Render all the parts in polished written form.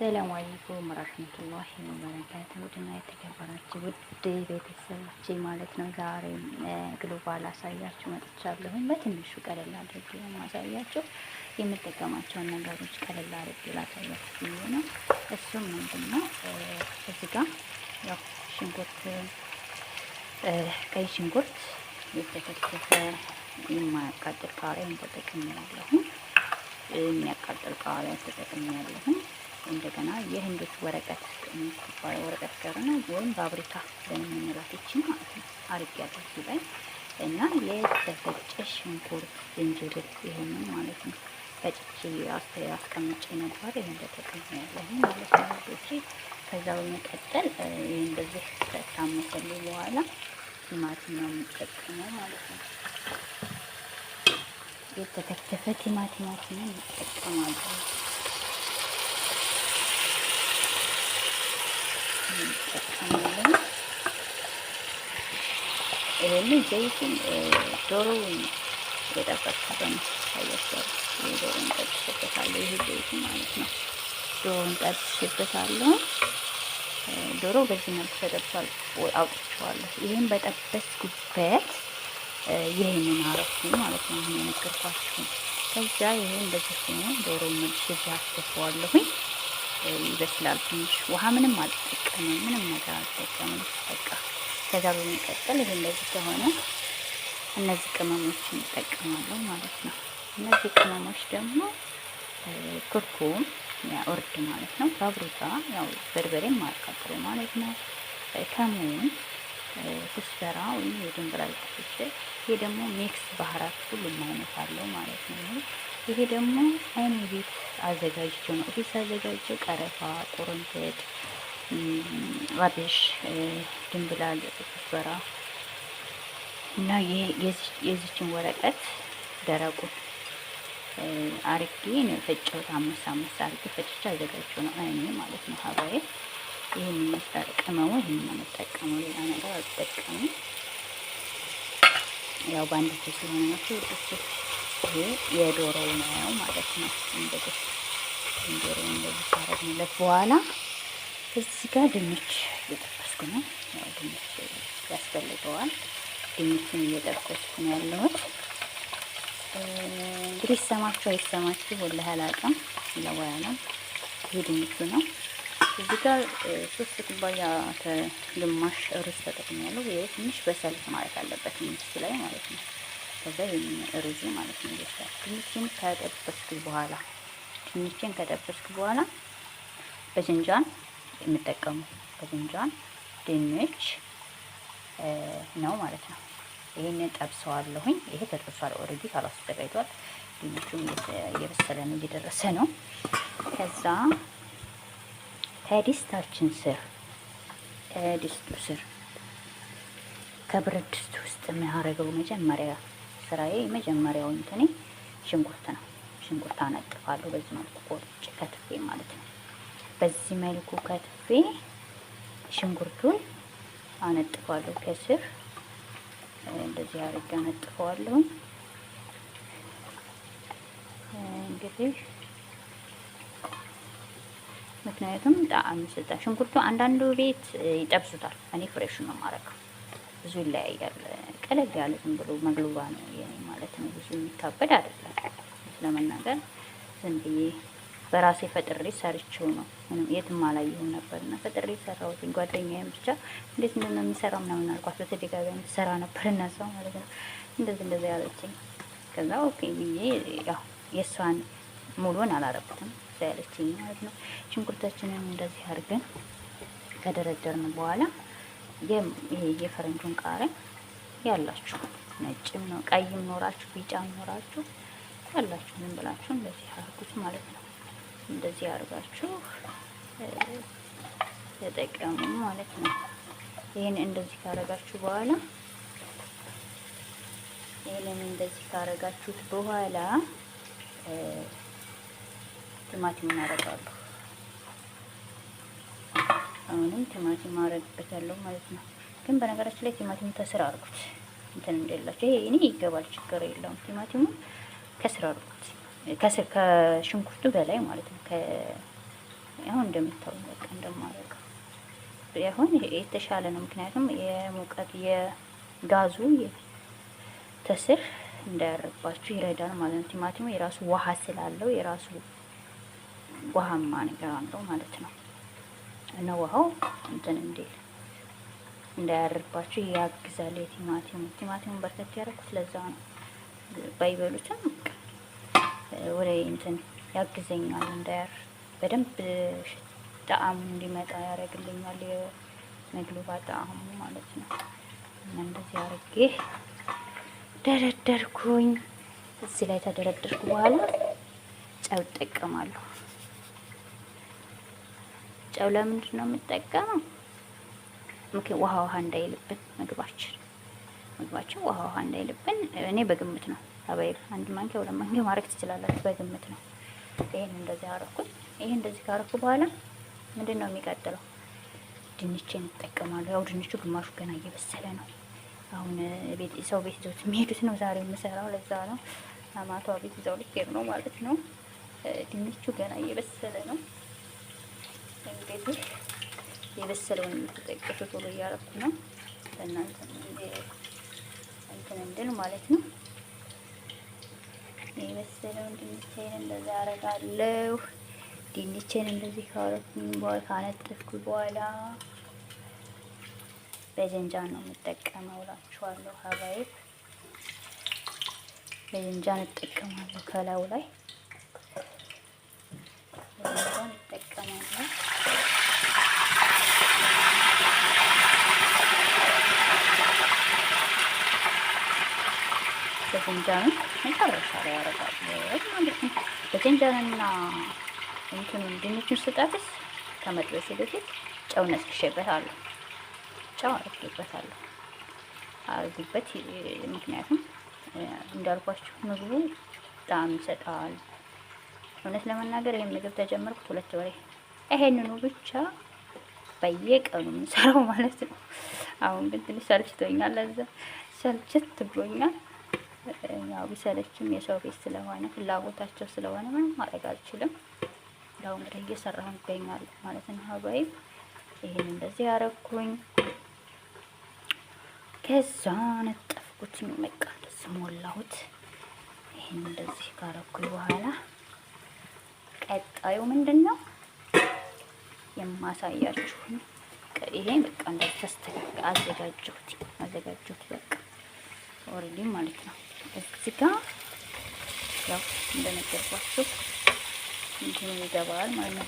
السلام عليكم ورحمة الله وبركاته። ውድና የተከበራችሁ ውድ ቤተሰቦቼ ማለት ነው። ዛሬ ግሎባል አሳያችሁ መጥቻለሁኝ። በትንሹ ቀለል አድርጌ ነው ማሳያችሁ። የምጠቀማቸውን ነገሮች ቀለል አድርጌ ላሳያችሁ ብዬ ነው። እሱም ምንድን ነው፣ እዚህ ጋር ያው ሽንኩርት፣ ቀይ ሽንኩርት የተከተፈ፣ የማያቃጥል ቃሪያን ተጠቅሜያለሁኝ። የሚያቃጥል ቃሪያ ተጠቅሜያለሁኝ። እንደገና የህንዶች ወረቀት የምትባለው ወረቀት ጋርና ወይም ፓፕሪካ ለምንላት ይቺ ማለት ነው አርጌያለሁ እዚህ ላይ። እና የተፈጨ ሽንኩርት፣ ዝንጅብል ይሄንን ማለት ነው ፈጭቼ አስቀምጬ ነበር። ይሄን ተጠቅሜያለሁ ማለት ነው ውዶቼ። ከዛ በመቀጠል ይሄ እንደዚህ ከታመሰልኝ በኋላ ቲማቲም ነው የምጠቀመው ማለት ነው። የተከተፈ ቲማቲማችንን እንጠቀማለን። ይሄንን ዘይቱን ዶሮውን የጠበስኩበት ነው፣ ታያችኋል። ዶሮውን ጠብሼበታለሁ። ይሄ ዘይቱ ማለት ነው። ዶሮውን ጠብሼበታለሁ። ዶሮ በዚህ መልኩ ተጠብሷል፣ አውጥቼዋለሁ። ይሄን በጠበስኩበት ይሄንን አረኩኝ ማለት ነው። አሁን የነገርኳችሁን። ከዛ ይሄ እንደዚህ ሆኖ ዶሮ መልሼ እዚህ አስገባዋለሁኝ። ይበስላል። ትንሽ ውሃ ምንም አልጠቀምም፣ ምንም ነገር አልጠቀምም። በቃ ከዛ በመቀጠል ይሄ እንደዚህ ከሆነ እነዚህ ቅመሞችን እጠቀማለሁ ማለት ነው። እነዚህ ቅመሞች ደግሞ ኩርኩም እርድ ማለት ነው፣ ፓፕሪካ ያው በርበሬም ማቃጥሎ ማለት ነው፣ ከሙን፣ كزبرة ወይም የድንብላል ጥፍጭ። ይሄ ደግሞ mix بهارات ሁሉም አይነት አለው ማለት ነው። ይሄ ደግሞ እኔ ቤት አዘጋጅቼው ነው። ቤት አዘጋጅቼው ቀረፋ፣ ቁርንፍድ፣ አብሽ፣ ድንብላል፣ كزبرة እና የዚችን ወረቀት ደረቁን አርጌ ነው የፈጨሁት። አምስት አምስት አርጌ ፈጭቼ አዘጋጅቼው ነው እኔ ማለት ነው። ሀባዬ ይህን ይመስላል ቅመሙ። ይህን ነው የምጠቀመው፣ ሌላ ነገር አልጠቀምም። ያው በአንድ እጅ ስለሆነ ነው ውዶቼ። ይሄ የዶሮው ነው ማለት ነው። እንግዲህ ዶሮው እንደዚህ ካረግንለት በኋላ እዚህ ጋር ድንች እየጠበስኩ ነው። ያው ድንች ያስፈልገዋል። ድንቹን እየጠበስኩ ነው ያለሁት። እንግዲህ ይሰማችሁ አይሰማችሁ ወላሂ አላውቅም። ለዋያ ነው። ይሄ ድንቹ ነው። እዚህ ጋር 3 ኩባያ ከግማሽ ሩዝ ተጠቅሜያለሁ። ይሄ ትንሽ በሰል ማለት አለበት ድንቹ ላይ ማለት ነው። ከዛ ይሄን ሩዙ ማለት ነው ይበስላል። ድንችን ከጠበስኩ በኋላ باذنجان የምጠቀሙ باذنجان ድንች ነው ማለት ነው። ይሄንን ጠብሰዋለሁኝ። ይሄ ተጠብሷል already خلاص ተዘጋጅቷል። ድንቹም እየበሰለ ነው፣ እየደረሰ ነው። ከዛ ከድስታችን ስር፣ ከድስቱ ስር፣ ከብረት ድስቱ ውስጥ የማደርገው መጀመሪያ ስራዬ መጀመሪያው እንትኔ ሽንኩርት ነው። ሽንኩርት አነጥፋለሁ በዚህ መልኩ ቆርጬ ከትፌ ማለት ነው። በዚህ መልኩ ከትፌ ሽንኩርቱን አነጥፋለሁ። ከስር እንደዚህ አድርጌ አነጥፈዋለሁ። እንግዲህ ምክንያቱም ጣዕም ይሰጣል። ሽንኩርቱ አንዳንዱ ቤት ይጠብሱታል። እኔ fresh ነው የማደርገው። ብዙ ይለያያል። ቀለል ያለ ዝም ብሎ መግሉባ ነው የኔ ማለት ነው። ብዙ የሚካበድ አይደለም። ለመናገር ዝም ብዬ በራሴ ፈጥሬ ሰርቼው ነው። ምንም የትም አላየሁም ነበርና ፈጥሬ ሰራሁት። ጓደኛዬም ብቻ እንዴት እንደሆነ የሚሰራው ምናምን አልኳት። በተደጋጋሚ ትሰራ ነበር እና ሰው ማለት ነው እንደዚህ እንደዚህ ያለችኝ። ከዛ okay ብዬ ያው የእሷን ሙሉን አላረኩትም እሷ ያለችኝ ማለት ነው። ሽንኩርታችንን እንደዚህ አድርገን ከደረደርን በኋላ ይሄ የፈረንጁን ቃሪያ ያላችሁ ነጭም ነው ቀይም ኖራችሁ ቢጫም ኖራችሁ ያላችሁ ምን ብላችሁ እንደዚህ አድርጉት ማለት ነው። እንደዚህ አድርጋችሁ ተጠቀሙ ማለት ነው። ይሄን እንደዚህ ካረጋችሁ በኋላ ይሄንን እንደዚህ ካረጋችሁት በኋላ ቲማቲም እናደርጋለሁ። አሁንም ቲማቲም አደርግበታለሁ ማለት ነው። ግን በነገራችን ላይ ቲማቲም ከስር አድርጉት እንትን እንደላችሁ ይሄ እኔ ይገባል፣ ችግር የለውም። ቲማቲሙ ከስር አድርጉት፣ ከስር ከሽንኩርቱ በላይ ማለት ነው። አሁን እንደምታዩት በቃ እንደማደርገው አሁን የተሻለ ነው። ምክንያቱም የሙቀት የጋዙ ተስር እንዳያርባችሁ ይረዳል ማለት ነው። ቲማቲሙ የራሱ ውሃ ስላለው የራሱ ውሃማ ነገር አለው ማለት ነው። እና ውሃው እንትን እንዲል እንዳያርባችሁ ያግዛል። የቲማቲሙ በርከት ያደረኩት ለዛ ነው። ባይበሉትም ወደ እንትን ያግዘኛል እንዳያር በደንብ ጣዕሙ እንዲመጣ ያደርግልኛል። የመግሉባ ጣዕሙ ማለት ነው። እና እንደዚህ አድርጌ ደረደርኩኝ። እዚህ ላይ ተደረደርኩ በኋላ ጨው እጠቀማለሁ። ጨው ለምንድን ነው የምጠቀመው? ውሃ ውሃ እንዳይልብን ምግባችን ውሃ ውሃ እንዳይልብን። እኔ በግምት ነው አባይ አንድ ማንኪያ ሁለት ማንኪያ ማድረግ ትችላላችሁ። በግምት ነው። ይሄን እንደዚህ አደረኩኝ። ይሄን እንደዚህ ካደረኩ በኋላ ምንድን ነው የሚቀጥለው? ድንቼን እጠቀማለሁ። ያው ድንቹ ግማሹ ገና እየበሰለ ነው። አሁን ቤት ሰው ቤት ይዘውት የሚሄዱት ነው ዛሬ የምሰራው። ለዛ ነው አማቷ ቤት ይዘው ሊሄድ ነው ማለት ነው። ድንቹ ገና እየበሰለ ነው። እንግዲህ የበሰለውን የምትጠቀሱ ቶሎ እያደረኩ ነው ለእናንተ እንትን እንድል ማለት ነው። የበሰለውን ድንቼን እንደዛ አደርጋለሁ። ድንቼን እንደዚህ ካረኩኝ በኋላ ካነጠፍኩ በኋላ በዘንጃን ነው የምጠቀመው እላችኋለሁ። ሀባይብ በዘንጃን እጠቀማለሁ። ከላዩ ላይ በዘንጃን እጠቀማለሁ። በዘንጃኑን መጨረሻ ላይ አደርጋለሁ ማለት ነው። በዘንጃንና እንትኑን ድንቹን ስጠብስ ከመጥበሴ በፊት ጨው ነስንሼበታለሁ። ጨው አድርጌበታለሁ አድርጉበት። ምክንያቱም እንዳልኳችሁ ምግቡ ጣዕም ይሰጣል። እውነት ለመናገር ይሄን ምግብ ተጀመርኩት 2 ወሬ ይሄንኑ ብቻ በየቀኑ የምሰራው ማለት ነው። አሁን ግን ትንሽ ሰልችቶኛል። ለዛ ሰልችት ብሎኛል። ያው ቢሰለችም የሰው ቤት ስለሆነ ፍላጎታቸው ስለሆነ ምንም ማድረግ አልችልም። ያው እንግዲህ እየሰራሁ እገኛለሁ ማለት ነው። ሀባይ ይሄን እንደዚህ ያረኩኝ። ከዛ ነጠፍኩት፣ በቃ እንደዚህ ሞላሁት። ይሄን እንደዚህ ካረኩኝ በኋላ ቀጣዩ ምንድነው የማሳያችሁ? ይሄ በቃ እንደዚህ ተስተካከለ፣ አዘጋጀሁት በቃ already ማለት ነው። እዚህ ጋር ያው እንደነገርኳችሁ እንትኑ ይገባል ማለት ነው።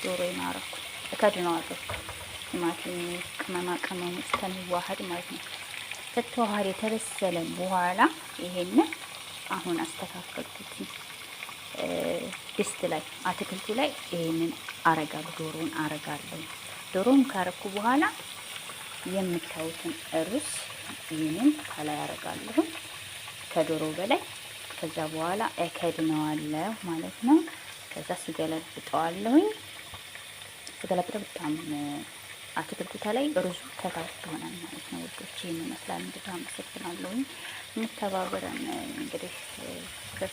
ዶሮ ይማረኩ እከድነዋለሁ። ቲማቲም ቅመማ ቅመሙ እስከሚዋሃድ ማለት ነው። ከተዋሃደ የተበሰለ በኋላ ይሄንን አሁን አስተካከልኩት። ድስት ላይ አትክልቱ ላይ ይሄንን አረጋለሁ። ዶሮውን አረጋለሁ። ዶሮውን ካረኩ በኋላ የምታዩትን ሩዝ ይሄንን ከላይ አረጋለሁ ከዶሮ በላይ። ከዛ በኋላ እከድነዋለሁ ማለት ነው። ከዛ ስገለብጠዋለሁኝ። ስገለብጠው በጣም አትክልቱ ከላይ ሩዙ ከታች ይሆናል ማለት ነው። ውዶች ይሄን ይመስላል። እንግዲህ አመሰግናለሁኝ። እንተባበረን እንግዲህ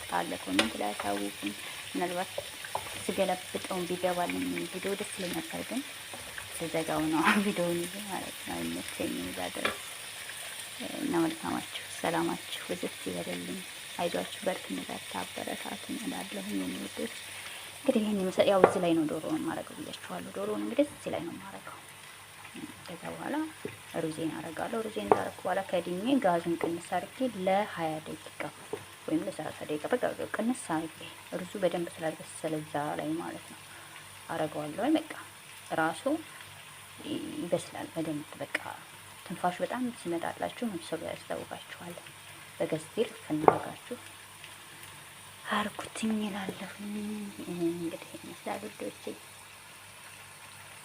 ካለ comment ላይ አሳውቁኝ። ምናልባት ስገለብጠውን ቢገባልኝ ቪዲዮ ደስ ይለኝ ነበር፣ ግን ስዘጋው ነው ቪዲዮውን ይዤ ማለት ነው። አይመቸኝም እዛ ድረስ እና መልካማችሁ ሰላማችሁ ብዝት ይበልልኝ። አይዟችሁ፣ በርቱ፣ እንበርታ፣ አበረታቱኝ እላለሁኝ የኔ ውዶች። እንግዲህ ይሄን ይመስላል። ያው እዚህ ላይ ነው ዶሮውን ማረገው ብያችኋለሁ። ዶሮውን እንግዲህ እዚህ ላይ ነው ማረገው። ከዛ በኋላ ሩዜን አረጋለሁ። ሩዜን ካረኩ በኋላ ከድኜ ጋዙን ቅንስ አድርጌ ለ20 ደቂቃ ወይም ለ30 ደቂቃ በቃ ቅንስ አድርጌ ሩዙ በደንብ ስላልበሰለ እዛ ላይ ማለት ነው አረገዋለሁ። በቃ ራሱ ይበስላል በደንብ በቃ ትንፋሹ በጣም ሲመጣላችሁ መብሰሉ ያስታውቃችኋል። በገዝቲር ፈናጋችሁ አርኩትኝ እላለሁ። እንግዲህ ይመስላል ውዶቼ።